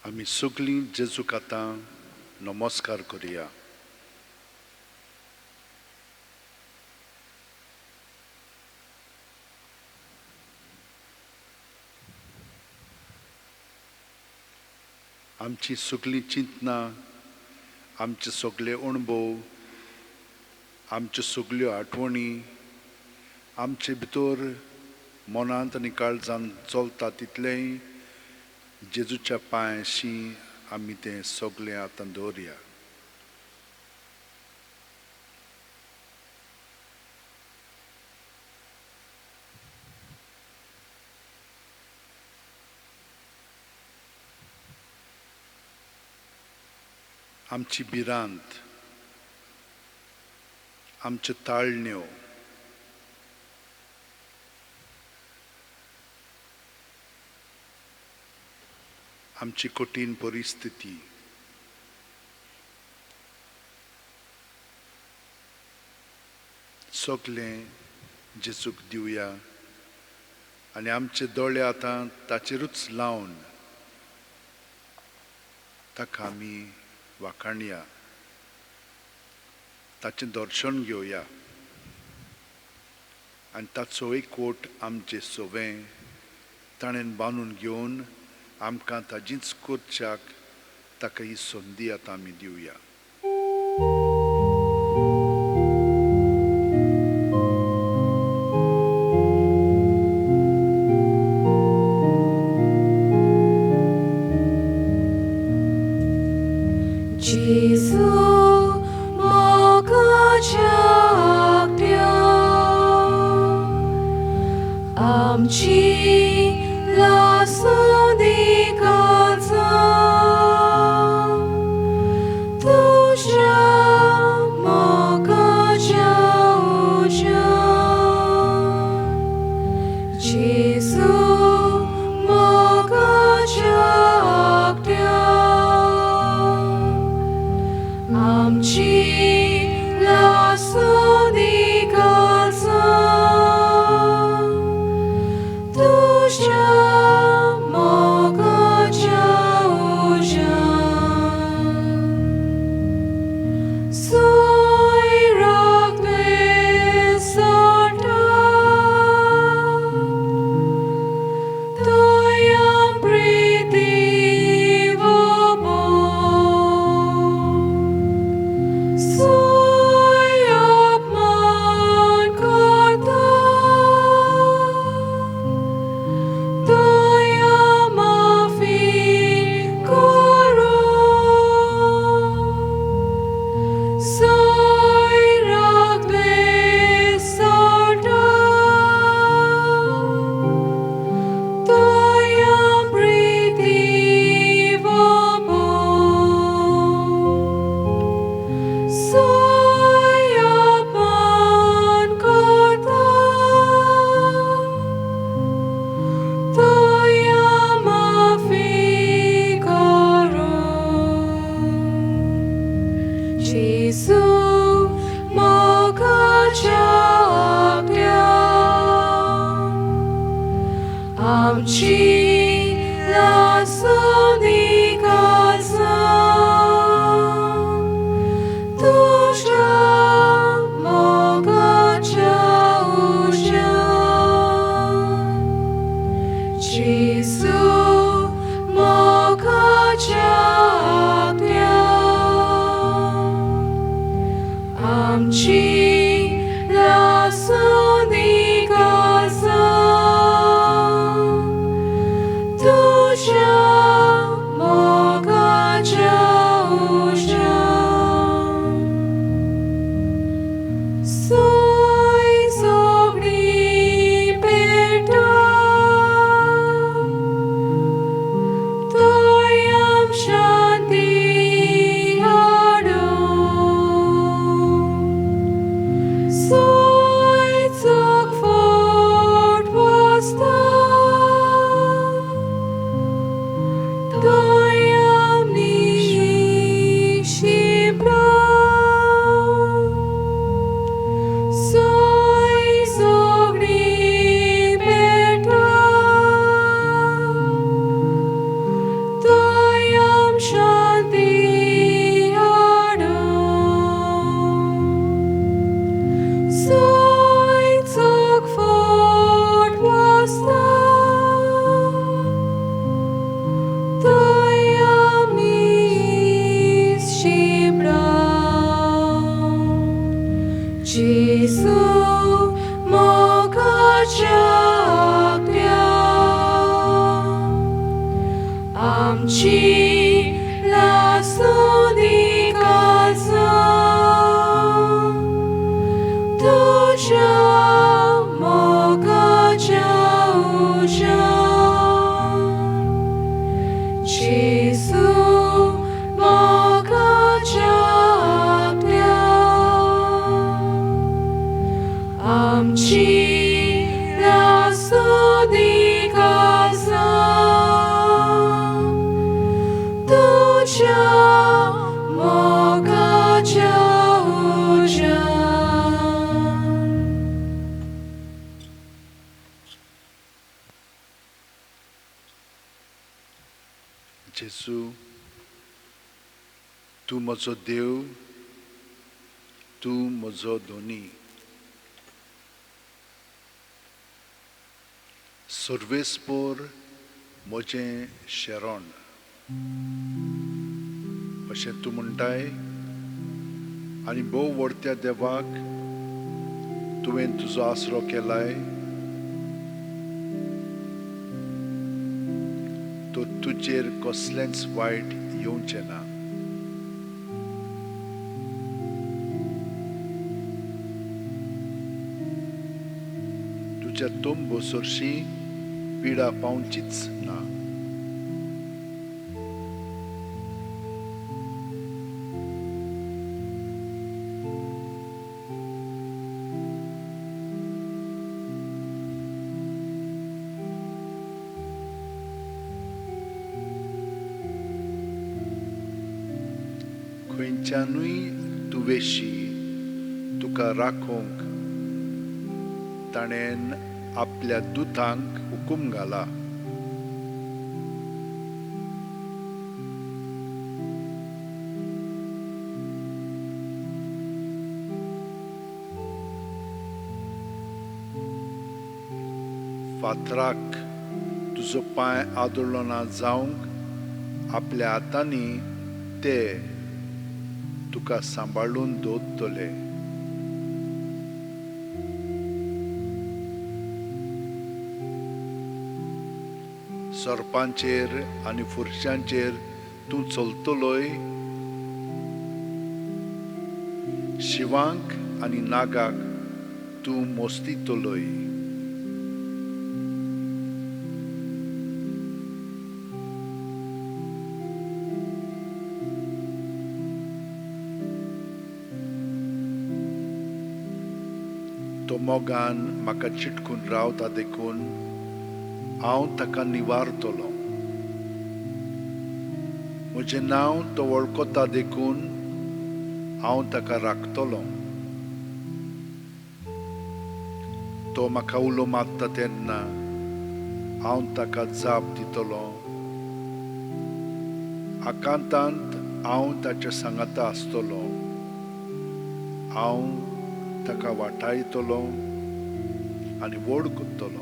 आमी सगळीं जेजूक आतां नमस्कार करुया. आमची सगळीं चिंतनां, आमचे सगळे अणभव, आमच्यो सगळ्यो आठवणी आमचे भितर मनांत आनी काळजांत चलता तितलेंय जेजूच्या पांयाशी आमी तें सगळें आतां दवरया. आमची भिरांत, आमच्यो ताळण्यो, आमची कठीण परिस्थिती, सगळें जेजूक दिवया आनी आमचे दोळे आतां ताचेरूच लावन ताका आमी वाखाणया, ताचें दर्शन घेवया आनी ताचो एकवट आमचे सवें ताणें बांदून घेवन आमकां ताजीच करच्याक ताका ही संदी आतां आमी दिवया. जेजू मोगाच्या आज्ञा आमची लासूंदी काळजां तुज्या मोगाच्या उज्यान. जेजू मोगाच्या आज्ञा आमची लासूंदी काळजां तुज्या मोगाच्या आमची लासुनी काजा तुझ्या मोगाच्या उज्यान जेजू मोगाच्या आमची लासुनी काजा तुझ्या मोगाच्या उज्यान. जेजू, तूं म्हजो देव, तूं म्हजो धनी. सर्वेस्पोर म्हजें शरण अशें तूं म्हणटाय आनी भोव व्हडत्या देवाक तुवें तुजो आसरो केलाय तर तुजेर कसलेंच वायट येवचें ना. तुज्या तंबू सरशी पिडा पावचीच ना. खंयच्यानूय तुवेशी तुका राखूंक ताणें आपल्या दुतांक हुकूम घाला. फातराक तुजो पांय आदळ्ळो ना जावंक आपल्या हातांनी ते तुका सांबाळून दवरतले. सर्पांचेर आनी फुरशांचेर तूं चलतलोय. शिवांक आनी नागाक तूं मोस्तितलोय. तो मोगान म्हाका चिटकून रावता देखून हांव ताका निवारतलो. म्हजें नांव तो वळखता देखून हांव ताका राखतलो. तो म्हाका उलो मारता तेन्ना हांव ताका जाप दितलो. आकांतांत हांव ताच्या सांगाता आसतलो. हांव ताका वाटायतलो आनी व्हड करतलो.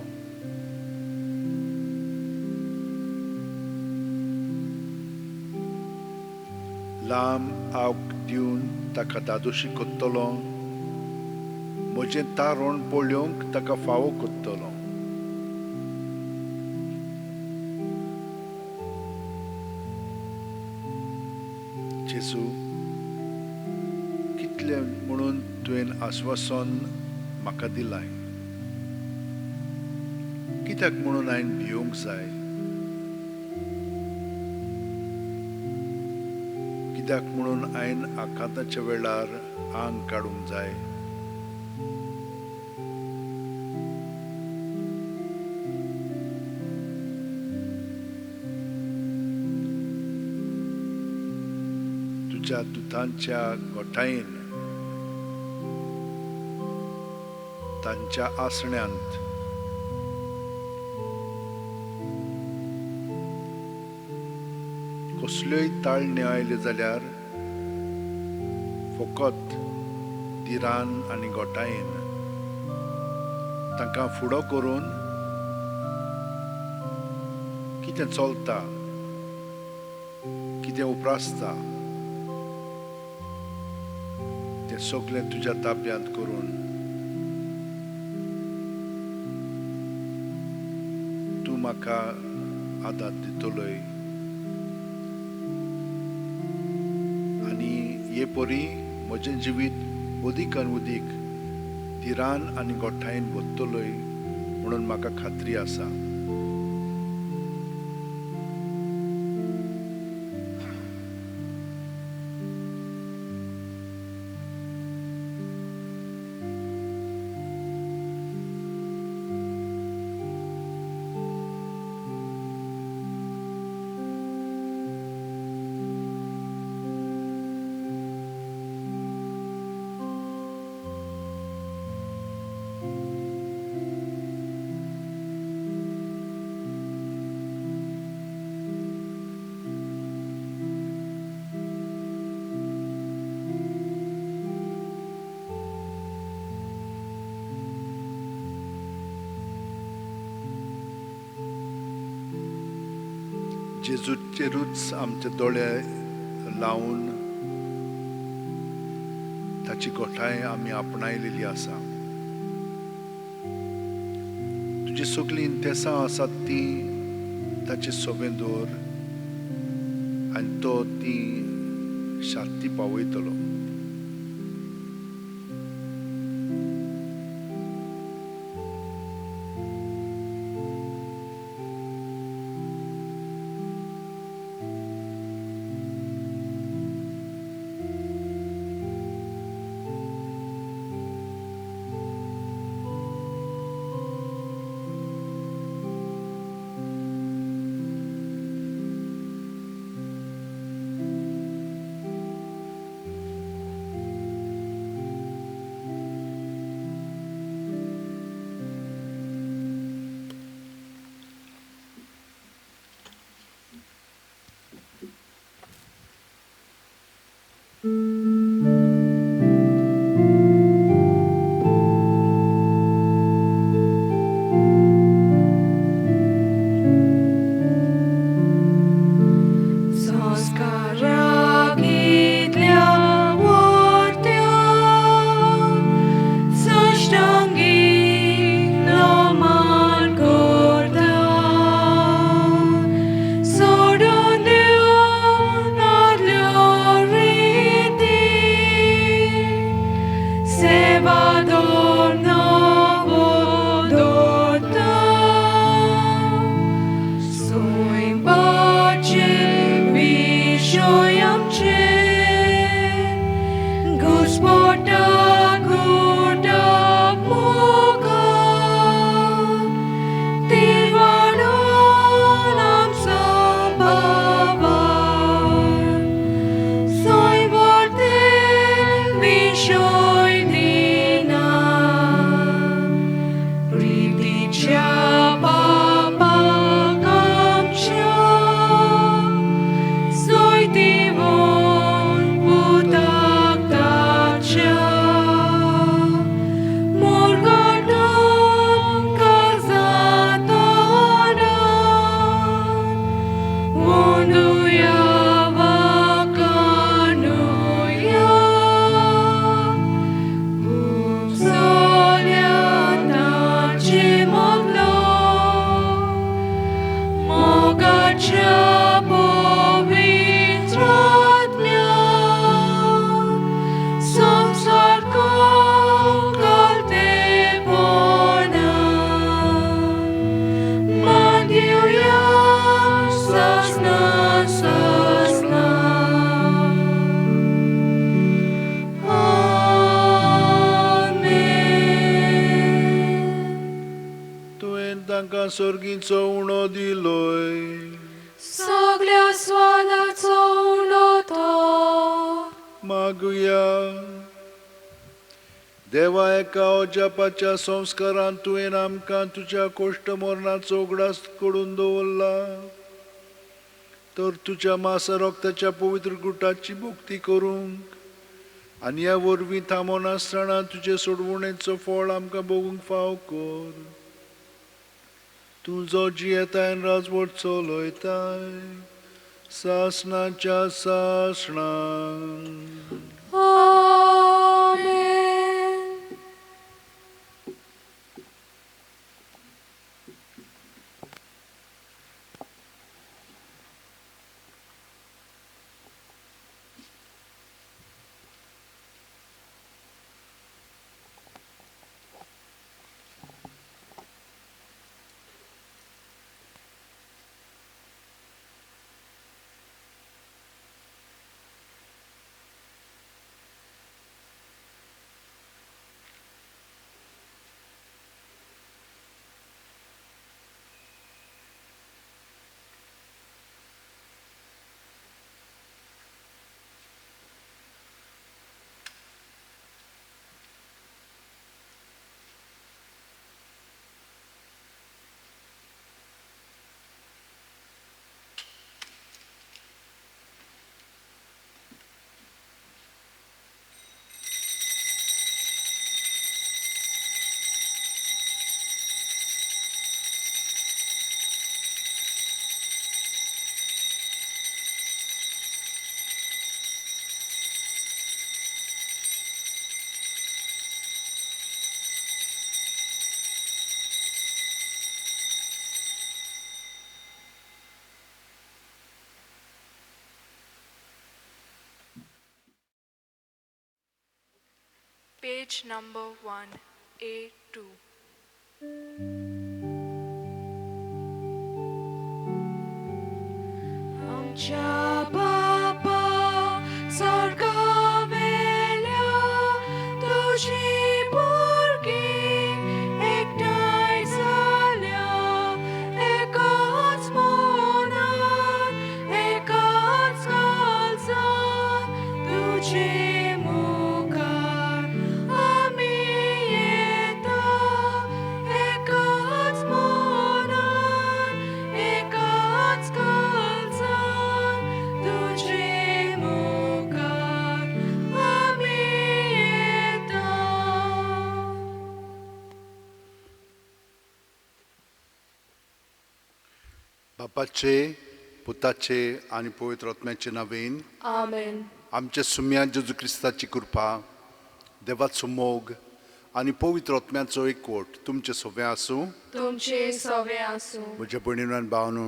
लांब आवक दिवन ताका दादोशी करतलो. म्हजें तारण पळोवंक ताका फावो करतलो. जेजू, कितलें म्हणून तुवें आस्वासन म्हाका दिलाय. कित्याक म्हणून हांवें भिवंक जाय? कित्याक म्हणून हांवें आकांताच्या वेळार आंग काडूंक जाय? तुज्या दुतांच्या गोठायेन तांच्या आसण्यांत कसल्योय ताळण्यो आयल्यो जाल्यार फकत धिरान आनी गोठायेन तांकां फुडो करून कितें चलता, कितें उप्रासता तें सगळें तुज्या ताब्यांत करून म्हाका आदार दितलोय आनी हे परी म्हजें जिवीत अदीक आनी अदीक धिरान आनी गोठायेन वतलोय म्हणून म्हाका खात्री आसा. जेजूचेरूच आमचे दोळे लावन ताची गोठाय आमी आपणायलेली आसा. तुजी सगळीं इंतेसां आसात ती ताचे सोबें दवर आनी तो ती शांती पावयतलो. सर्गीचो उणो दिलोय सगळ्या स्वादाचो उणो तो मागुया. देवा एका अजापाच्या संस्कारान तुवें आमकां तुज्या कोश्ट मरणाचो उगडास करून दवरला तर तुज्या मासा रक्ताच्या पवित्र गुटाची भक्ती करूंक आनी ह्या वरवीं थांबोनासतना तुजे सोडवणेचो फळ आमकां भोगूंक फाव कर. तूं जो जियेताय राजवट चलयताय सासणाच्या सासणां. आमेन. Page number 1A2. आमच्या बापा स्वर्गावेल्या तुजी भुरगीं एकठांय जाल्या, एकाच मनान एकाच काळजान तुजे मुखार आमी येता, एकाच मनान एकाच काळजान तुजे मुखार आमी येता. बापाचे, पुताचे आनी पवित्र आत्म्याचे नांवेन. आमेन. आमच्या सुम्या जेजू क्रिस्ताची कृपा, देवाचो मोग आनी पवित्र आत्म्याचो एकवट तुमचे सगळें आसूं. तुमचे सवे आसूं. म्हज्या भयणीन आनी भावनो,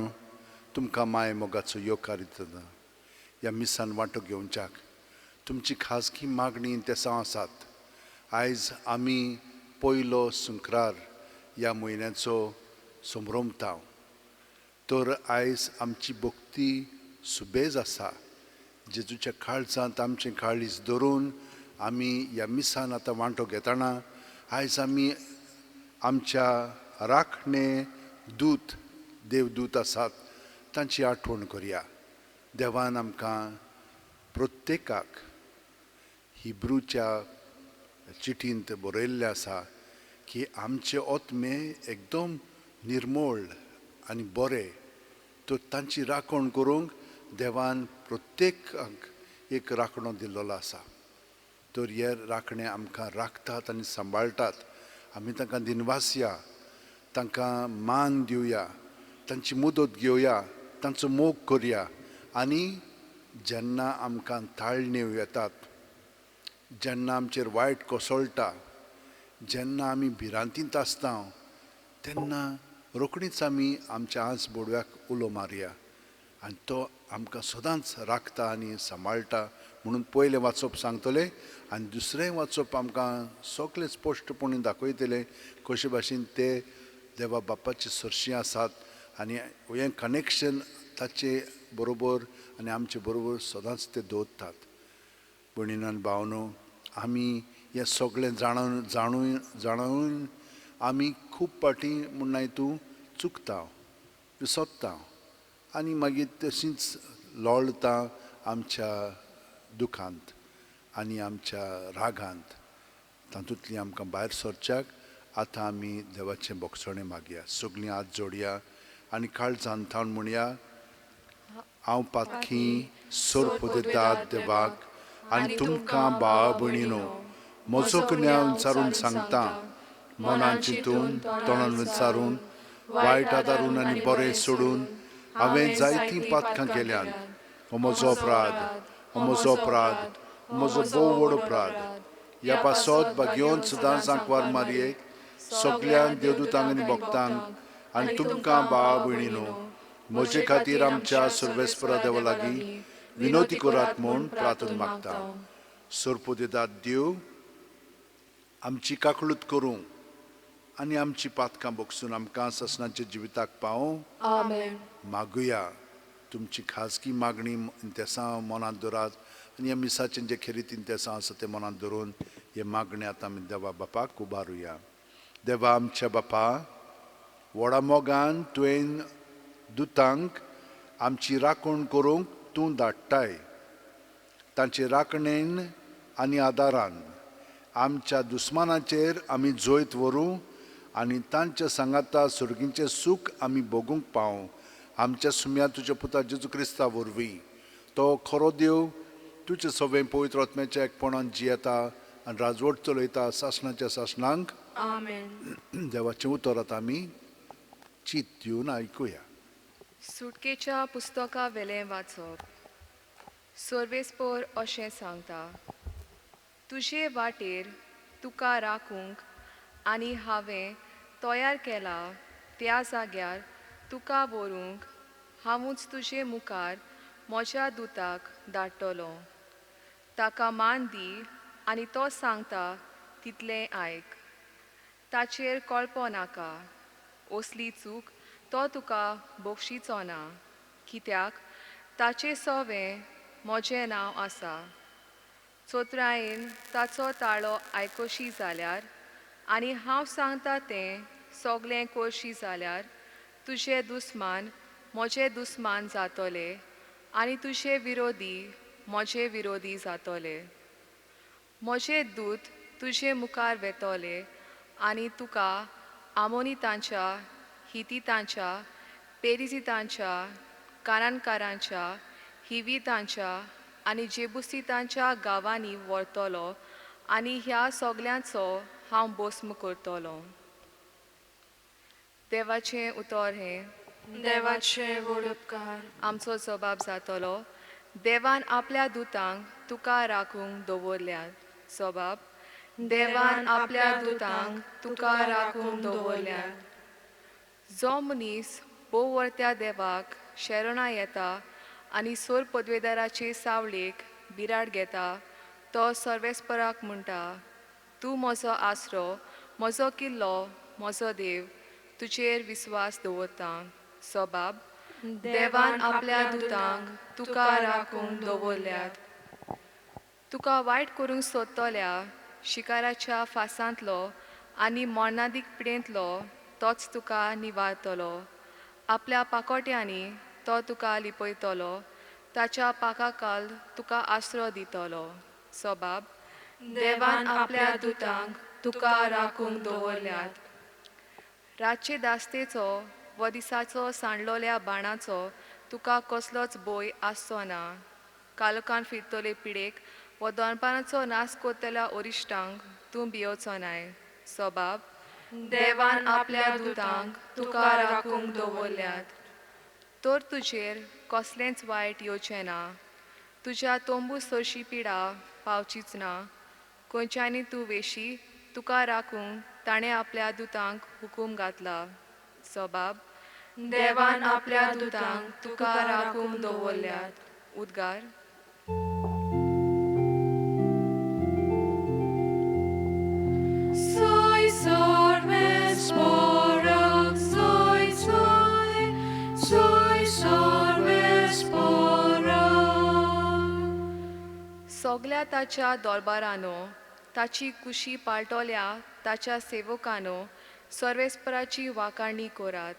तुमकां माय मोगाचो येवकार दिता. ह्या मिसान वांटो घेवच्याक तुमची खाजगी मागणी तेसांव आसात. आयज आमी पयलो सुंक्रार ह्या म्हयन्याचो संभ्रमता, तर आयज आमची भक्ती सुबेज आसा. जेजूच्या काळजांत आमचें काळीज धरून आमी ह्या मिसान आतां वांटो घेतना आयज आमी आमच्या राखणे दूत, देवदूत आसात तांची आठवण करया. देवान आमकां प्रत्येकाक हिब्रूच्या चिटींत बरयल्लें आसा की आमचे आत्मे एकदम निर्मळ आनी बरे, तर तांची राखण करूंक देवान प्रत्येकाक एक राखणो दिल्लो आसा. तर हे राखणे आमकां राखतात आनी सांबाळटात. आमी तांकां दिनवासया, तांकां मान दिवया, तांची मुदत घेवया, तांचो मोग करया. आनी जेन्ना आमकां ताळणेव येतात, जेन्ना आमचेर वायट कोसळटा, जेन्ना आमी भिरांतींत आसता, तेन्ना रोखडीच आमी आमच्या आंस बोडव्याक उलो मारया आनी तो आमकां सदांच राखता आनी सांबाळटा. म्हणून पयलें वाचप सांगतलें आनी दुसरें वाचप आमकां सगळें स्पश्टपणी दाखयतलें कशे भाशेन ते देवा बापाचे सरशी आसात आनी हें कनेक्शन ताचे बरोबर आनी आमचे बरोबर सदांच ते दवरतात. भयणीन आनी भावनो, आमी हें सगळें जाणून जाणून जाणून आमी खूब फावटी म्हणनाय तूं चुकता, विसरता आनी मागीर तशींच लोळता आमच्या दुखांत आनी आमच्या रागांत. तातूंतली आमकां भायर सरच्याक आतां आमी देवाचें भोगसणें मागया. सगळीं हात जोडया आनी काळजान थावन म्हणया, हांव पातकी सोरपोदेदाद देवाक आनी तुमकां भावा भयणीनो म्हजो गुन्यांव विचारून सांगता. मनान चिंतून, तोंडान विचारून, वायट आदारून आनी बरें सोडून हांवें जायतीं पातकां केल्यांत. हो म्हजो अपराध, हो म्हजो अपराध, हो म्हजो भोव व्हड अपराध. ह्या पासत भाग्योन सदांच आंकवार मारयेक, सगळ्यांक देवदूतांक आनी भक्तांक आनी तुमकां भावा भयणीनो म्हजे खातीर आमच्या सर्वेस्परा देवा लागीं विनोती करात म्हूण प्रार्थना मागता. सोरपोदेदाद देव आमची काकळूत करूं आनी आमची पातकां भोगसून आमकां ससनाच्या जिविताक पावों. आमेन. मागुया. तुमची खाजगी मागणी तेसां मनांत दवरात आनी ह्या मिसाचें जे खेरीत तेसां आसा तें मनांत धरून हे मागणी आतां आमी देवा बापाक उबारुया. देवा आमच्या बापा, व्हडा मोगान तुवें दुतांक आमची राखण करूंक तूं धाडटाय. तांचे राखणेन आनी आदारान आमच्या दुस्मानाचेर आमी जैत व्हरूं आनी तांच्या सांगाता सर्गीचें सूख आमी भोगूंक पावूं. आमच्या सुम्या तुज्या पुता जेजू क्रिस्ता वरवीं, तो खरो देव तुजे सगळें पवित्र आत्म्याच्या एकपणान जियेता आनी राजवट चलयता सासणाच्या सासणांक. आमेन. देवाचें उतर आतां आमी चीत दिवन आयकुया. सुटकेच्या पुस्तका वेलें वाचप. सर्वेस्पोर अशें सांगता, तुजे वाटेर तुका राखूंक आनी हांवें तयार केला त्या जाग्यार तुका व्हरूंक हांवूच तुजे मुखार म्हज्या दुताक धाडटलो. ताका मान दी आनी तो सांगता तितलें आयक. ताचेर कळपो नाका. असली चूक तो तुका बक्षिचो ना, कित्याक ताचें सवें म्हजें नांव आसा. चोत्रायेन ताचो ताळो आयकोशी जाल्यार आनी हांव सांगता तें सगलें करशी जाल्यार तुजे दुस्मान म्हजे दुस्मान जातले आनी तुजे विरोधी म्हजे विरोधी जातले. म्हजे दूत तुजे मुखार वेतले आनी तुका आमोनितांच्या, हितीतांच्या, पेरिजितांच्या, कानानकारांच्या, हिवीतांच्या आनी जेबुसितांच्या गांवांनी व्हरतलो आनी ह्या सगल्यांचो हांव भस्म करतलो. देवाचें उतर हें. देवाचे व्हड उपकार. आमचो जबाब जातलो, देवान आपल्या दुतांक तुका राखूंक दवरल्यात. जबाब, देवान आपल्या दुतांक तुका राखूंक दवरल्यात. जो मनीस भोववर्त्या देवाक शरणां येता आनी सोर पदवेदाराचे सावळेक बिराड घेता तो सर्वेस्पराक म्हणटा, तूं म्हजो आसरो, म्हजो किल्लो, म्हजो देव, तुजेर विस्वास दवरता. सबाब, देवान आपल्या दुतांक तुका राखूंक दवरल्यात. तुका वायट करूंक सोदतल्या शिकाराच्या फासांतलो आनी मरणादीक पिडेंतलो तोच तुका निवारतलो. आपल्या पाकोट्यांनी तो तुका लिपयतलो, ताच्या पाकाकाल तुका आसरो दितलो. सबाब, देवान आपल्या दुतांक तुका राखूंक दवरल्यात. रातचे दास्तेचो व दिसाचो सांडलोल्या बाणाचो तुका कसलोच भंय आसचो ना. कालोकान फिरतले पिडेक व दोनपारांचो नाश करतल्या अरिश्टांक तूं भियोचो नाय. सबाब, देवान आपल्या दुतांक तुका राखूंक दवरल्यात. तर तुजेर कसलेंच वायट येवचें ना, तुज्या तंबू सरशी पिडा पावचीच ना. खंयच्यानी तूं वेशी तुका राखूंक ताणें आपल्या दुतांक हुकूम घातला. सबाब, देवान आपल्या दुतांक तुका राखूंक दवरल्यात. उद्गार. Soy sorvespora, soy soy, soy sorvespora. सगल्या ताच्या दरबारानो, ताची कुशी पाळटल्या ताच्या सेवकानो सर्वेस्पराची वाखाणी करात.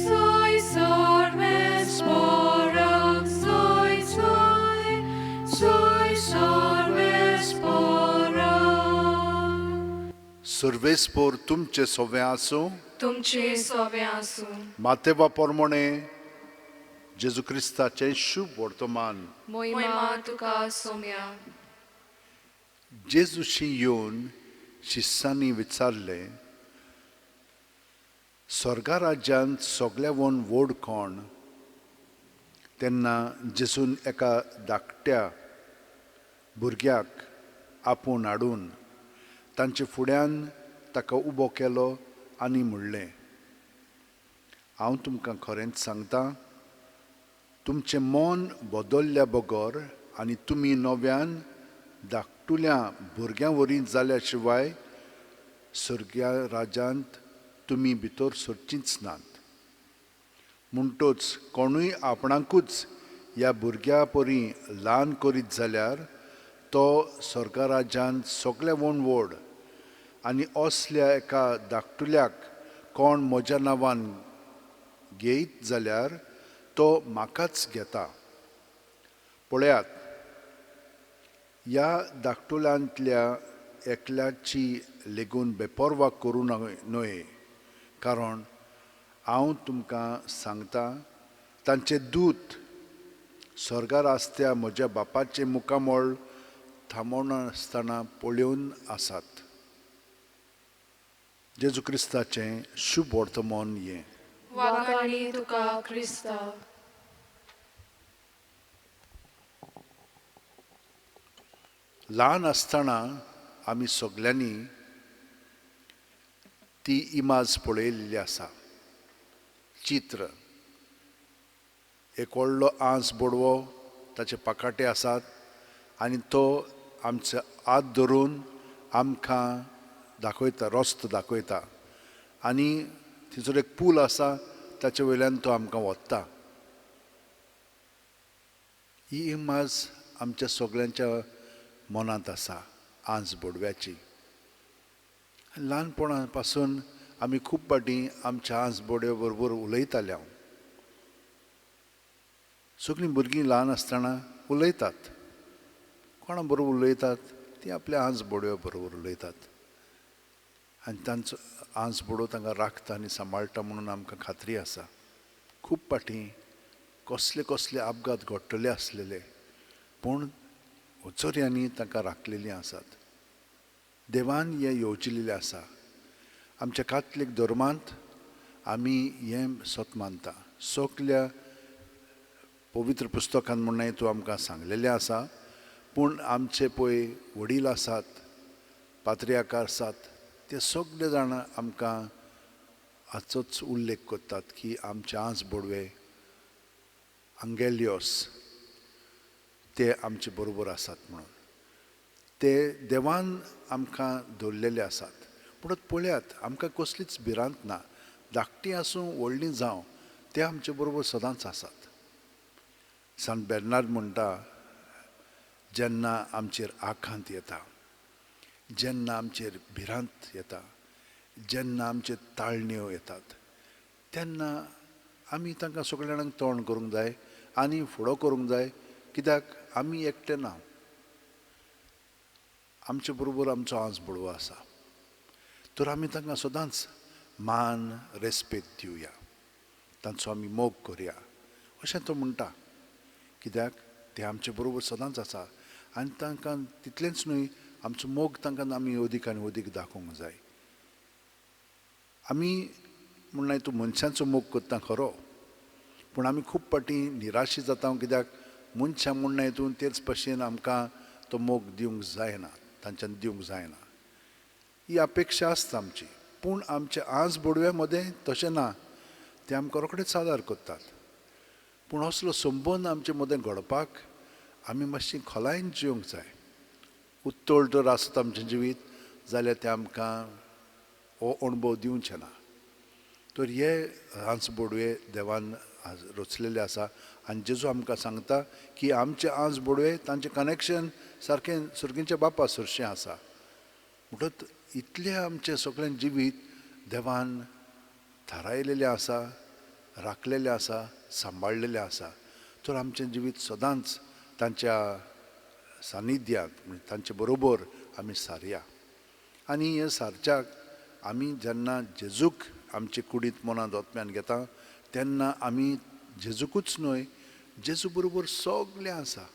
Soy sorvespora, soy soy, soy sorvespora. सर्वेस्पोर तुमचे सोवे आसूं. तुमचे सोवे आसूं. मातेवा पोरमोणे जेजू क्रिस्ताचें शुभ वर्तमान. मोहिमा तुका सोम्या. जेजूशी येवन शिस्सांनी विचारलें, स्वर्गा राज्यांत सगल्यावन व्हड कोण? तेन्ना जेजून एका धाकट्या भुरग्याक आपोवन हाडून तांचे फुड्यान ताका उबो केलो आनी म्हणलें, हांव तुमकां खरेंच सांगता, तुमचें मन बदल्ल्या बगर आनी तुमी नव्यान धाकटुल्या भुरग्यां वरी जाल्या शिवाय स्वर्गा राज्यांत तुमी भितर सरचींच नात. म्हणटच कोणूय आपणाकूच ह्या भुरग्या परी ल्हान करीत जाल्यार तो स्वर्गा राज्यांत सगल्या व्हड व्हड, आनी असल्या एका धाकटुल्याक कोण म्हज्या नांवान घेयत जाल्यार तो म्हाकाच घेता. पळयात, ह्या धाकटुल्यांतल्या एकल्याची लेगून बेपर्वा करूं न्हय, कारण हांव तुमकां सांगता, तांचे दूत स्वर्गार आसत्या म्हज्या बापाचें मुखामळ थांबोनासतना पळोवन आसात. जेजू क्रिस्ताचें शुभ वर्तमान हें. वाखाणी तुका क्रिस्ता. ल्हान आसतना आमी सगल्यांनी ती इमाज पळयल्ली आसा. चित्र, एक व्हडलो आंस बोडवो, ताचे पाकाटे आसात आनी तो आमचो हात धरून आमकां दाखयता, रस्तो दाखयता आनी थंयसर एक पूल आसा ताचे वयल्यान तो आमकां व्हरता. ही इमाज आमच्या सगळ्यांच्या मनांत आसा आंज बोडव्याची. ल्हानपणा पासून आमी खूब फावटी आमच्या आंज बोडव्या बरोबर उलयताले. हांव सगळीं भुरगीं ल्हान आसतना उलयतात, कोणा बरोबर उलयतात ती आपल्या आंज बोडव्या बरोबर उलयतात आनी तांचो आंज बोडो तांकां राखता आनी सांबाळटा म्हणून आमकां खात्री आसा. खूब फावटी कसले कसले अपघात घडटले आसलेले पूण उचोऱ्यांनी तांकां राखलेलीं आसात. देवान हें येवजिलेलें आसा. आमच्या कातलीक धर्मांत आमी हें सत मानता. सगल्या पवित्र पुस्तकान म्हणून तूं आमकां सांगलेलें आसा, पूण आमचे पळय वडील आसात, पात्रियाकार आसात, ते सगळे जाणां आमकां हाचोच उल्लेख करतात की आमचे आंज बोडवे अंगेलियोस ते आमचे बरोबर आसात म्हणून. ते देवान आमकां दवरलेले आसात. पूण पळयात, आमकां कसलीच भिरांत ना, धाकटी आसूं व्हडली जावं, ते आमचे बरोबर सदांच आसात. सान बेर्नार्ड म्हणटा, जेन्ना आमचेर आखांत येता, जेन्ना आमचेर भिरांत येता, जेन्ना आमचेर ताळण्यो येतात, तेन्ना आमी तांकां सगळ्या जाणांक तोंड करूंक जाय आनी फुडो करूंक जाय. कित्याक आमी एकटे ना, आमचे बरोबर आमचो आंज बोडवो आसा. तर आमी तांकां सदांच मान रेस्पेद दिवया, तांचो आमी मोग करया अशें तो म्हणटा. कित्याक ते आमचे बरोबर सदांच आसा आनी तांकां तितलेंच न्हय, आमचो मोग तांकां आमी अदीक आनी अदीक दाखोवंक जाय. आमी म्हणल्यार तूं मनशांचो मोग करता खरो, पूण आमी खूब फावटी निराशी जाता. कित्याक मनशां म्हणणा हितून तेच भशेन आमकां तो मोग दिवंक जायना, तांच्यान दिवंक जायना, ही अपेक्षा आसता आमची. पूण आमचे आंज बोडव्या मदें तशें ना, ते आमकां रोखडेच आदार करतात. पूण असलो संबंद आमचे मदें घडपाक आमी मातशी खोलायेन जिवंक जाय. उत्तळ जर आसत आमचें जिवीत जाल्यार तें आमकां हो अणभव दिवचें ना. तर हे आंज बोडवे देवान रचलेले आसा आनी जेजू आमकां सांगता की आमचे आंज बोडवे तांचें कनेक्शन सारकें सुर्गींच्या बापा सरशें आसा. म्हणटच इतलें आमचें सगळें जिवीत देवान थारायलेलें आसा, राखलेलें आसा, सांबाळलेलें आसा. तर आमचें जिवीत सदांच तांच्या सानिध्यांत, म्हणजे तांचे बरोबर आमी सारया. आनी हें सारच्याक आमी जेन्ना जेजूक आमचे कुडींत मनांत ओतम्यान घेता तेन्ना आमी जेजूकूच न्हय, जेजू बरोबर सगळें आसा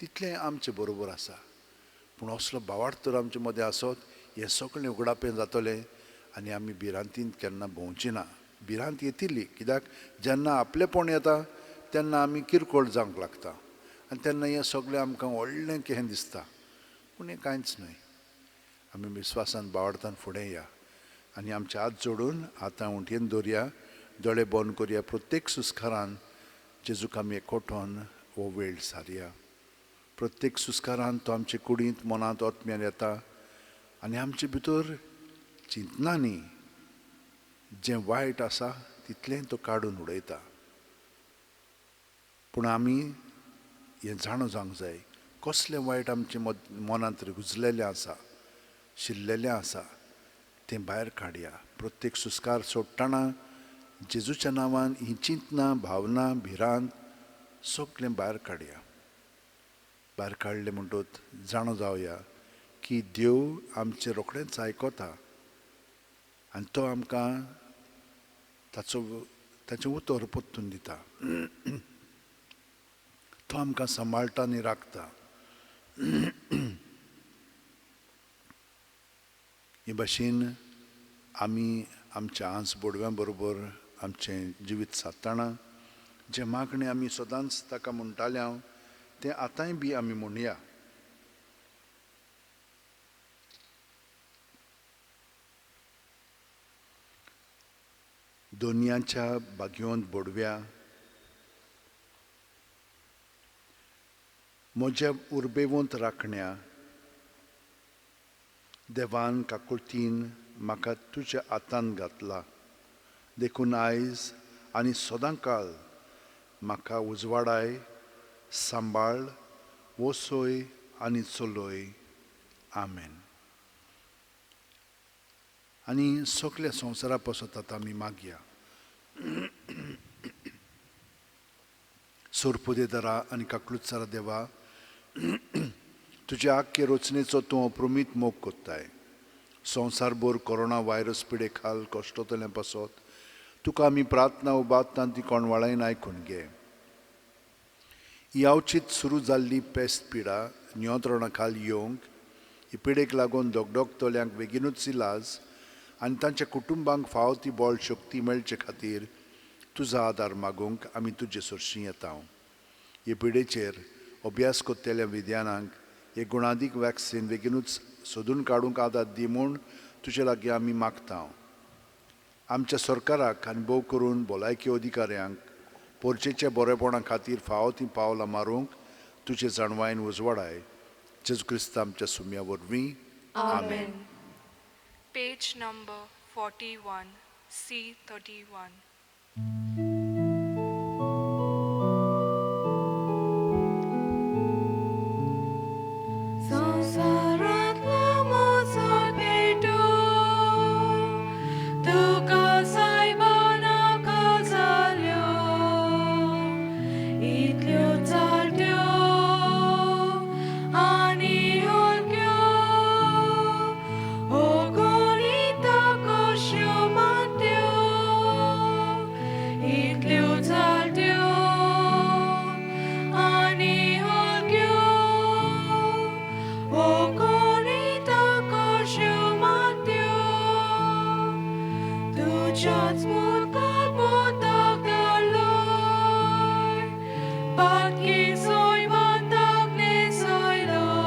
तितलें आमचे बरोबर आसा. पूण असलो भावार्थ तर आमचे मदें आसत, हें सगळें उगडापें जातलें आनी आमी भिरांतीन केन्ना भोंवची ना. भिरांत येतली, कित्याक जेन्ना आपलेपण येता तेन्ना आमी किरकोळ जावंक लागता आनी तेन्ना हें सगळें आमकां व्हडलें कितें दिसता, पूण हें कांयच न्हय. आमी विस्वासान भावार्थान फुडें या आनी आमचे हात जोडून आतां उंटयेन दवरया, दोळे बंद करया. प्रत्येक सुस्कारान जेजूक आमी एकवटोन हो वेळ सारया. प्रत्येक सुस्कारान तो आमचे कुडींत मनांत ओतम्यान येता आनी आमचे भितर चिंतनांनी जें वायट आसा तितलें तो काडून उडयता. पूण आमी हें जाणो जावंक जाय, कसलें वायट आमचे मनांत गुजलेलें आसा, शिरलेलें आसा, तें भायर काडया. प्रत्येक सुस्कार सोडटना जेजूच्या नांवान ही चिंतना, भावना, भिरांत सगळें भायर काडया. भायर काडलें म्हणटच जाणो जावया की देव आमचें रोखडेंच आयकता आनी तो आमकां ताचो ताचें उतर परतून दिता. तो आमकां सांबाळटा आनी राखता. हे भाशेन आमी आमच्या आंज बोडव्यां बरोबर आमचें जिवीत सादतना जें मागणें आमी सदांच ताका म्हणटाले हांव, तें आतांय बी आमी म्हणया. दोनयांच्या भाग्यवंत बोडव्या, म्हज्या उर्बेवंत राखण्या देवान काकुळतीन म्हाका तुज्या हातान घातला, देखून आयज आनी सदांकाळ म्हाका उजवाडाय, सांबाळ, वसय आनी चलय. आमेन. आनी सगल्या संवसारा पसत आतां आमी मागया. सोरपुदेदारा आनी काकलुत्सारा देवा, तुज्या आख्खे रचनेचो तूं अप्रमीत मोग कोत्ताय. संवसारभर कोरोना व्हायरस पिडे खाल कश्टतलें पासत तुका आमी प्रार्थना उबारता ती कोणवाळायन आयकून घे. ही अवचीत सुरू जाल्ली पेस्त पिडा नियंत्रणा खाल येवंक, ही पिडेक लागून धगधगतल्यांक बेगीनूच इलाज आनी तांच्या कुटुंबांक फावो ती बळ शक्ती मेळचे खातीर तुजो आदार मागूंक आमी तुजे सरशीं येता. हे पिडेचेर अभ्यास करतल्या विज्ञानांक एक गुणादीक वॅक्सिन बेगीनूच सोदून काडूंक आदार दी म्हूण तुजे लागीं आमी मागता. आमच्या सरकाराक आनी भोव करून भलायकी अधिकाऱ्यांक पोरचेच्या बरेपणा खातीर फावो तीं पावलां मारूंक तुजे जाणवायेन उजवाडाय. जेजू क्रिस्त आमच्या सुम्या वरवीं. आमेन. Page number 41, C31. संवसारांतलो म्हजो पेटो तुका सायबा नाका जाल्यो, इतल्यो चालट्यो आनी हलक्यो अगणीत कश्यो मात्यो, इतल्यो चालट्यो आनी हलक्यो अगणीत कश्यो मात्यो, तुज्याच मुखार पोताक धाडलोय, पातकी सोयबांताक न्हेसयलोय,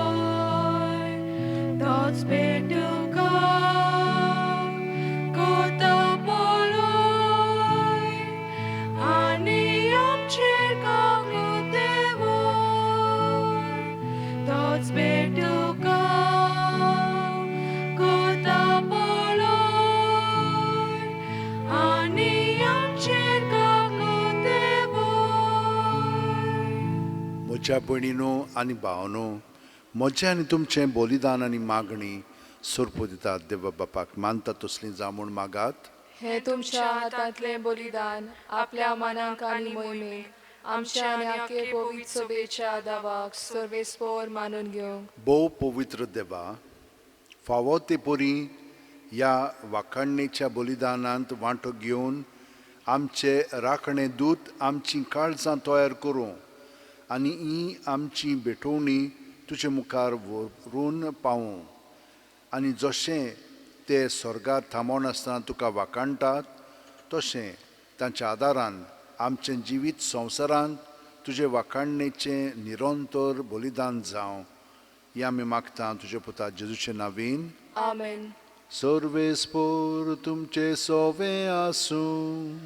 तोच पेटुका कोता पळय आनी आमचेर काकूट देंवय, तोच पेटुका कोता पळय आनी आमचेर काकूट देंवय. म्हज्या भयणीनो आनी भावनो, म्हजें आनी तुमचें बलिदान आनी मागणी सोरपो दितात देवा बापाक मानता तसलीं जावं म्हूण मागात. हे तुमच्या हातांतलें बलिदान आपल्या मनाक आनी मोहिमेक आमच्या आनी आखे पवित्र सभेच्या दावाक सर्वेस्पोर मानून घेवंक. भोव पवित्र देवा, फावो ते परी ह्या वाखाणणेच्या बलिदानांत वांटो घेवन आमचे राखणे दूत आमचीं काळजां तयार करूं आनी ही आमची भेटवणी तुजे मुखार व्हरून पावूं, आनी जशें ते स्वर्गार थांबोनासतना तुका वाखाणटात तशें तांच्या आदारान आमचें जिवीत संवसारांत तुजे वाखाणणेचें निरंतर बलिदान जावं, हें आमी मागता तुज्या पुता जेजूचे नांवीन. आमेन. सर्वेस्पोर तुमचे सोवे आसूं.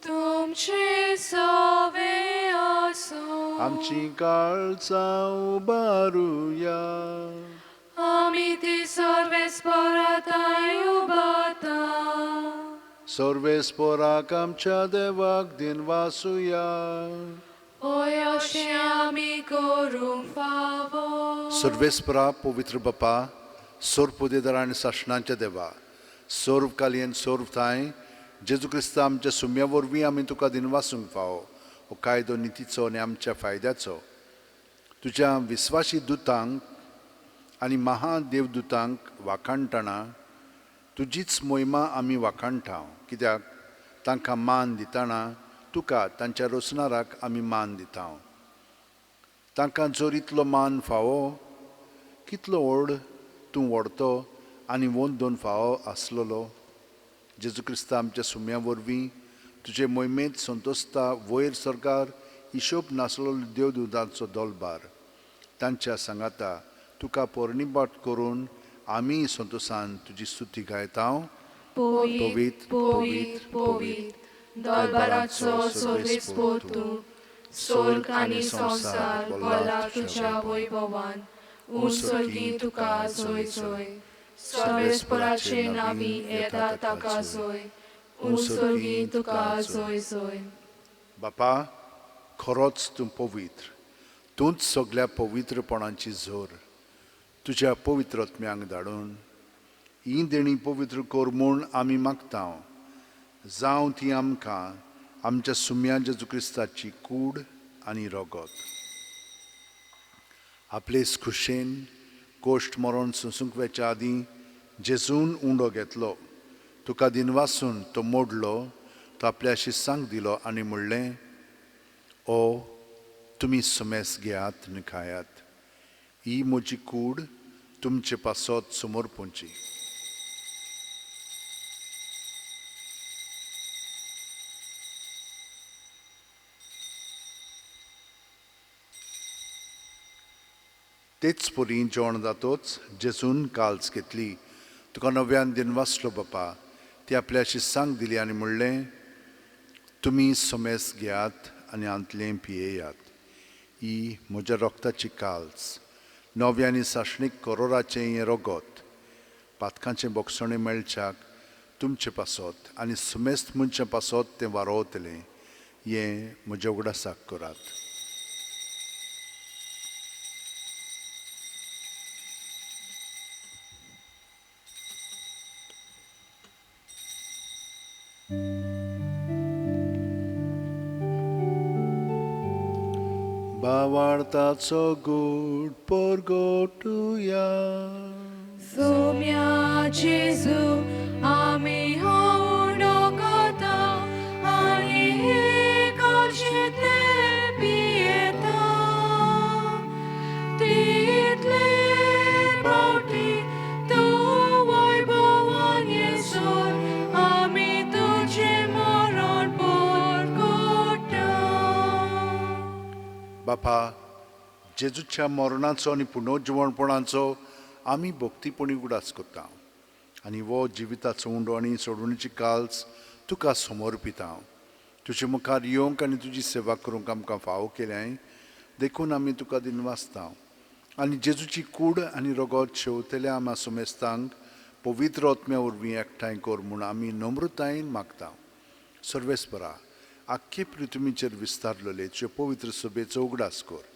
तुमचे सोवे आसूं. आमची काळजां उबारुया. आमी ती सर्वेस्पोरा थंय उबारता. सर्वेस्पोराक आमच्या देवाक दिनवासुया. ओय अशें आमी करूंक फावो. सर्वेस्परा पवित्र बापा, सोर्पुदेदार आनी सासणाच्या देवा, सर्व कालयेन सर्व थांय जेजू क्रिस्ता आमच्या सुम्या वरवीं आमी तुका दिनवासूंक फावो. हो कायदो नितीचो आनी आमच्या फायद्याचो. तुज्या विस्वासी दुतांक आनी महादेवदुतांक वाखाणटना तुजीच मोहिमा आमी वाखाणटा, कित्याक तांकां मान दितना तुका तांच्या रचणाराक आमी मान दिता. तांकां जर इतलो मान फावो, कितलो व्हड तूं व्हडतो आनी वंदोन फावो आसलेलो. जेजू क्रिस्ता आमच्या सुम्या वरवीं तुजे मोहिमेंत संतोशता वयर सरकार हिशोब नासलेलो देवदुतांचो दोलबार तांच्या सांगाता तुका पोरणीबाट करून आमी संतोशान तुजी स्तुती गायता. पवित्र पवित्र पवित्र दरबाराचो सर्वेस्पोर तूं, सोर्ग आनी संवसार भरला तुज्या वैभवान. ऊंच स्वर्गी तुका जोय जोय. सर्वेस्पराचे नांवी येता ताका जोय. ऊंच स्वर्गी तुका जोय जोय. बापा, खरोच तूं पवित्र, तूंच सगळ्या पवित्रपणाची झर. तुज्या पवित्र आत्म्यांक धाडून हीं देणीं पवित्र कर म्हूण आमी मागता, जावं ती आमकां आमच्या सुम्या जेजू क्रिस्ताची कूड आनी रगत. आपलेच खुशेन कोश्ट मरण सोंसूंक वेच्या आदीं जेजून उंडो घेतलो, तुका दिनवासून तो मोडलो, तो आपल्या शिसांक दिलो आनी म्हणलें, ओ तुमी सुमेस घेयात आनी खायात, ही म्हजी कूड तुमचे पासत समर्पूंची. तेच परी जेवण जातोच जेजून काल्स घेतली, तुका नव्यान दिनवासलो बापा, ती आपल्या शिसांक दिली आनी म्हणलें, तुमी समेस घेयात आनी हांतलें पियेयात, ही म्हज्या रक्ताची काल्स, नव्या आनी सासणीक करोराचें हें रगत, पातकांचें बोगसणें मेळच्याक तुमचे पासत आनी समेस्त मनशां पासत तें वारोवतलें, हें म्हज्या उगडासाक करात. बावार्ताचो गूट परगटुया. सोम्या जेजू आमी हो उंडो खाता आनी हे काळशेंतलें पियेता. तितले फावटी तूं वैभवान येसर आमी तुजें मरण परगटा. बापा, जेजूच्या मरणाचो आनी पुनर्जिवणपणाचो आमी भक्तीपणी उगडास करता आनी हो जिविताचो उंडो आनी सोडवणीची काल्स तुका समर्पिता. तुजे मुखार येवंक आनी तुजी सेवा करूंक आमकां फावो केल्याय देखून आमी तुका दिनवासता आनी जेजूची कूड आनी रगत शेवतल्या आमा समेस्तांक पवित्र आत्म्या वरवीं एकठांय कर म्हूण आमी नम्रतायेन मागता. सर्वेस्परा, आख्खे पृथ्वीचेर विस्तारलेले तुजे पवित्र सभेचो उगडास कर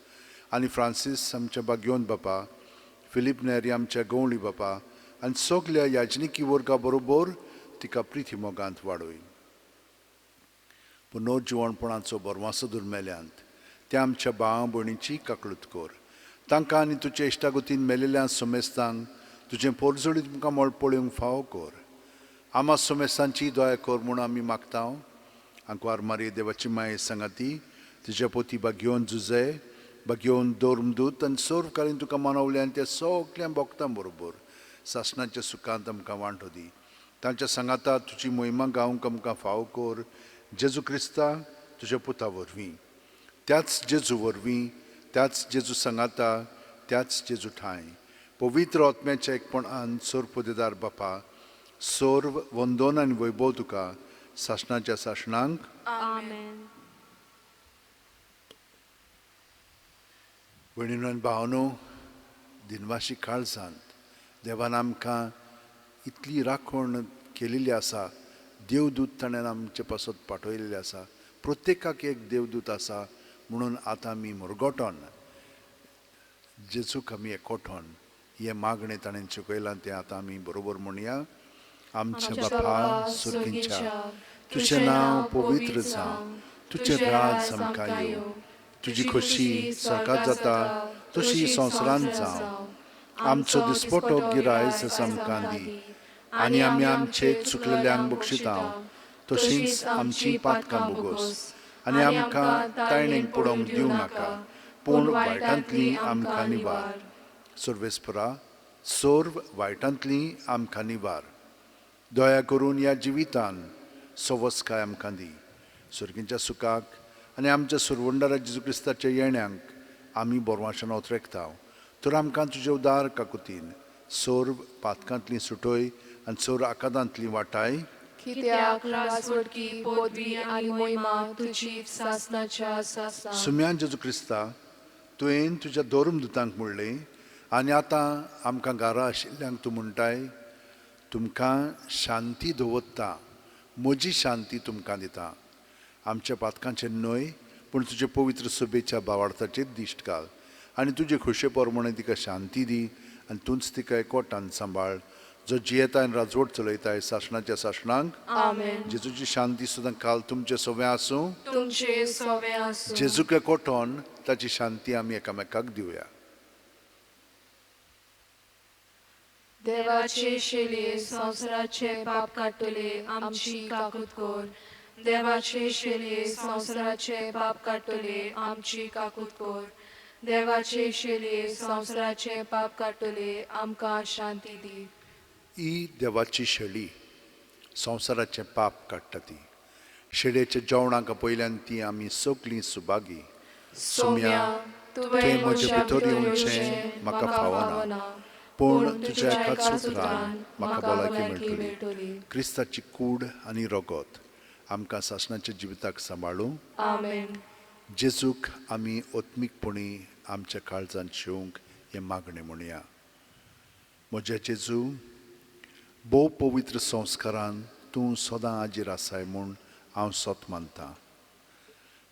आनी फ्रांसीस आमच्या बागयोन बापा, फिलीप नेरी आमच्या गवळी बापा आनी सगल्या याजनिकी वर्गा बरोबर तिका प्रिती मोगांत वाडय. पुनर्जिवणपणाचो बरवासो दुर्मेल्यांत त्या आमच्या भाव भयणीची काकळूत कर. तांकां आनी तुजे इश्टागतीन मेलेल्या समेस्तांक तुजें पोरजोळीत तुमकां मळ पळोवंक फावो कर. आमा समेस्तांची दया कर म्हूण आमी मागता. आंकवार मारी देवाची माये सांगाती तुज्या पोती बागयोन जुजे बागयोन धर्मदूत आनी सर्वकालीन तुका मानवले आनी त्या सगळ्या भक्तां बरोबर सासणाच्या सुखांत आमकां वांटो दी. तांच्या सांगाता तुजी मोहिमा गावंक आमकां फावो कर. जेजू क्रिस्ता तुज्या पुता वरवीं, त्याच जेजू वरवीं, त्याच जेजू सांगाता, त्याच जेजू ठांय पवित्र आत्म्याच्या एकपणान सर्वपदेदार बापा, सर्व वंदन आनी वैभव तुका सासणाच्या सासणांक. आमेन. भयणीनो आनी भावानो, दिनवाशी काळजांत देवान आमकां इतली राखण केलेली आसा. देवदूत ताणें आमचे पासत पाठयलेले आसा. प्रत्येकाक एक देवदूत आसा म्हणून आतां आमी मुरगोटोन जेजूक आमी एकोठोन हें मागणें ताणें शिकयलां तें आतां आमी बरोबर म्हणया. आमच्या बापा सुर्गींच्या, तुजें नांव पवित्र जावं, तुजें राज आमकां येवं, तुजी खोशी स्वर्गांत जाता तशी संवसारांत जावं. आमचो दिसपटो गिरायस आमकां दी आनी आमी आमचे चुकलेल्यांक बक्षिता तशींच आमची पातकां बोगोस आनी आमकां तायणेक पडोवंक दिवं नाका, पूण वायटांतली आमकां निवार. सर्वेस्परा, सर्व वायटांतली आमकां निवार. दया करून ह्या जिवितान सवस्काय आमकां दी. सर्गींच्या सुखाक आनी आमच्या सुरवंडारा जेजू क्रिस्ताच्या येण्यांक आमी बोरवाशान ओतरेकता. तर आमकां तुजे उदार काकुतीन सर्व पातकांतली सुटय आनी सर्व आकादांतली वाटाय. कित्याक राजवटकी पदवी आनी मोहिमा तुजी सासनाच्या सासना. सुम्यान जेजू क्रिस्ता, तुवें तुज्या धर्मदुतांक म्हणलें आनी आतां आमकां घरा आशिल्ल्यांक तूं म्हणटाय, तुमकां शांती दवरता, म्हजी शांती तुमकां दिता. आमच्या पातकांचेर न्हय पूण तुजे पवित्र सभेच्या भावार्थाचेर दिश्ट घाल आनी तुजे खोशे प्रमाणे तिका शांती दी आनी तूंच तिका एकवटान सांबाळ, जो जियेता आनी राजवट चलयताय सासणाच्या सासणांक. आमेन. जेजूची शांती सुद्दां काल तुमचे सवे आसूं. तुमचे सवे आसूं. जेजूक एकवटोन ताची शांती आमी एकामेकाक दिवया. देवाचे शेलये संवसाराचे पाप काडटले आमची काकूत कर. देवाचे शेलये संवसाराचे पाप काडटले आमची काकूत कर. देवाचे शेलये संवसाराचे पाप काडटले आमकां शांती दी. ही देवाची शेळी संवसाराचें पाप काडटा. ती शेळयेच्या जेवणाक पयल्यान ती आमी सगळीं सुभागी. सोम्या, तुवें म्हज्या भितर येवचें म्हाका फावना, पूण तुज्या एकाच उतरान म्हाका भलायकी मेळटली. क्रिस्ताची कूड आनी रगत आमकां सासणाच्या जिविताक सांबाळूं. आमेन. जेजूक आमी आत्मीकपणी आमच्या काळजांत शेवंक हें मागणें म्हणया. म्हज्या जेजू, भोव पवित्र संस्कारान तूं सदां हाजीर आसाय म्हूण हांव सत मानतां.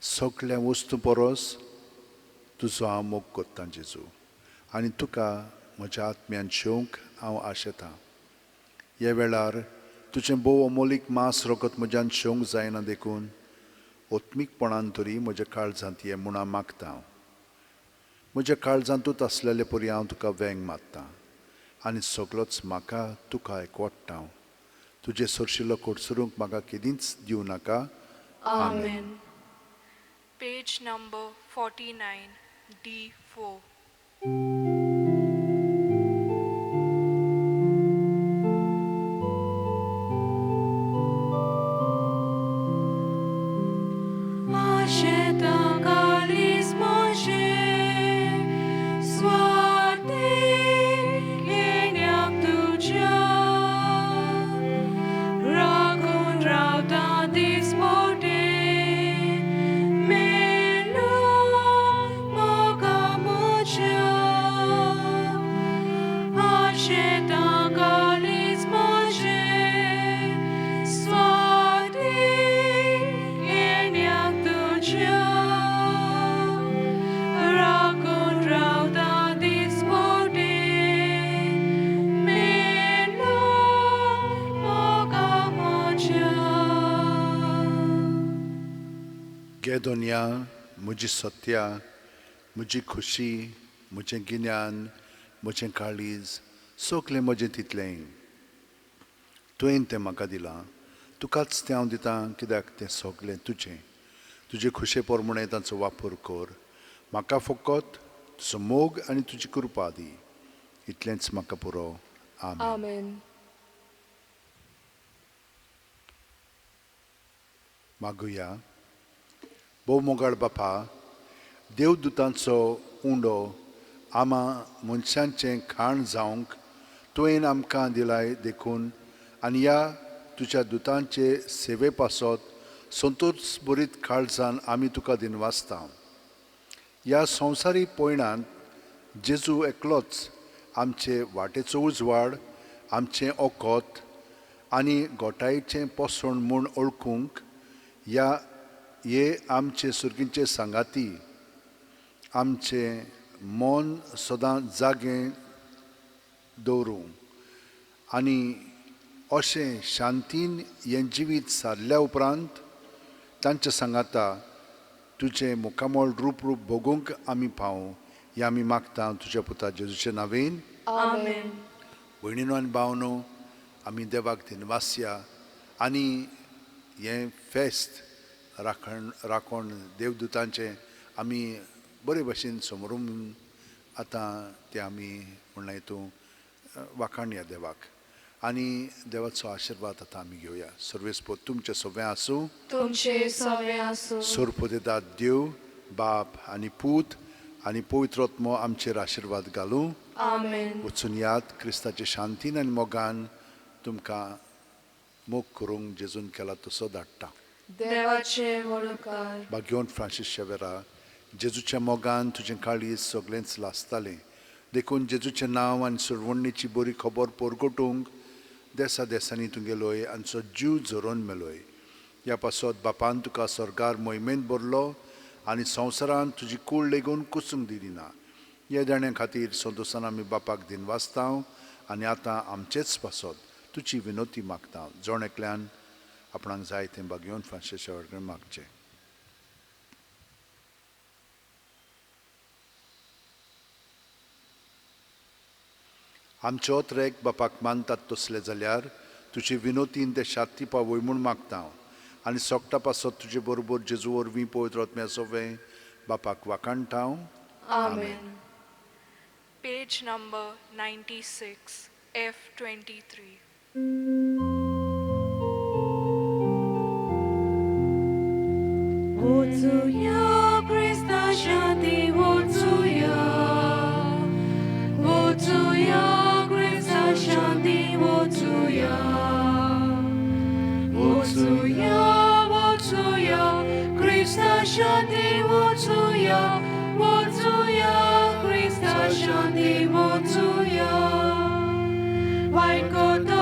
सगळ्या वस्तू परस तुजो हांव मोग करतां जेजू, आनी तुका म्हज्या आत्म्यान शेवंक हांव आशेतां. ह्या वेळार तुजें भोव अमोलीक मांस रगत म्हज्यान शेवंक जायना, देखून आत्मीकपणान तरी म्हज्या काळजांत ये म्हूण हांव मागता. म्हज्या काळजांतूच आसलेले परी हांव तुका वेंग मारतां आनी सगळोच म्हाका तुका एकवट्टा. तुजे सरशिल्लो कोडसरूंक म्हाका केदींच दिवं नाका. आमेन. Page number 49, D4. आशेता कालीस म्हजें स्वातीक येण्याक तुज्या, राखून रावता दीस मोटे मेळूं मोगा म्हज्या. आशेता कालीस म्हजें स्वातीक येण्याक तुज्या, राखून रावता दीस मोटे मेळूं मोगा म्हज्या. गे दोनया, म्हजी सत्या, म्हजी खुशी, म्हजें गिन्यान, म्हजें काळीज, सगलें म्हजें तितलें तुवें तें म्हाका दिलां. तुकाच तें हांव दितां, कित्याक तें सगलें तुजें. तुजे खुशे प्रमाणे तांचो वापर कर. म्हाका फकत तुजो मोग आनी तुजी कृपा दी, इतलेंच म्हाका पुरो. आमेन. आमेन. मागुया. भोव मोगाळ बापा, देवदुतांचो उंडो आमा मनशांचें खाण जावंक तुवें आमकां दिलाय देखून, आनी ह्या तुज्या दुतांचे सेवे पासत संतोष बरीत काळजान आमी तुका दिनवासता. ह्या संवसारी पयणांत जेजू एकलोच आमचे वाटेचो उजवाड, आमचें ओकोत आनी गोटायेचें पोसण म्हूण ओळखूंक ह्या हे आमचे सुर्गींचे सांगाती आमचें मन सदां जागें दवरूं आनी अशें शांतीन हें जिवीत सारल्या उपरांत तांच्या सांगाता तुजें मुखामळ रूप रूप भोगूंक आमी पावूं हें आमी मागता तुज्या पुता जेजूचे नांवेन. आमेन. भयणीनो आनी भावनो, आमी देवाक दिनवासया आनी हें फेस्त राखण राखण देवदुतांचें आमी बरे भशेन समरून आतां तें आमी म्हणलें हितून वाखाणया देवाक आनी देवाचो आशिर्वाद आतां आमी घेवया. सर्वेस्पोत तुमचें सगळें आसूं. तुमचे सगळें आसूं. सोरपोदेदाद देव बाप आनी पूत आनी पवित्र आत्मो आमचेर आशिर्वाद घालूं. आमेन. वचून याद क्रिस्ताचे शांतीन आनी मोगान तुमकां मोग करूंक जेजून केला तसो धाडटा. देवाचे म्हणकार बाग्योन फ्रांसीस शेवेरा, जेजूच्या मोगान तुजें काळीज सगळेंच लासतालें, देखून जेजूचें नांव आनी सोडवणीची बरी खबर परगटूंक देसा देसांनी तूं गेलोय आनी सो जीव झरोवन मेलोय. ह्या पासत बापान तुका स्वर्गार मोहिमेंत भरलो आनी संवसारांत तुजी कूळ लेगून कुसूंक दिली ना. ह्या देण्या खातीर संतोशान आमी बापाक दिनवासता आनी आतां आमचेच पासत तुजी विनोती मागता. जण एकल्यान आपणाक जाय तें बागयोन फ्रांसीस शेवर कडेन मागचें. आमचे ओतरेक बापाक मानतात तसले जाल्यार तुजे विनोतीन ते शाती पावय म्हूण मागता आनी सोगटा पासत तुजे बरोबर जेजू वरवीं पवित्र आत्म्या सोवें बापाक वाखाणटा. आमेन. Page number 96, F23. Wozuya Krista Shanti, Wozuya, Wozuya Krista Shanti, Wozuya, Wozuya, Wozuya Krista Shanti, Wozuya, Wozuya Krista Shanti, Wozuya. White coat.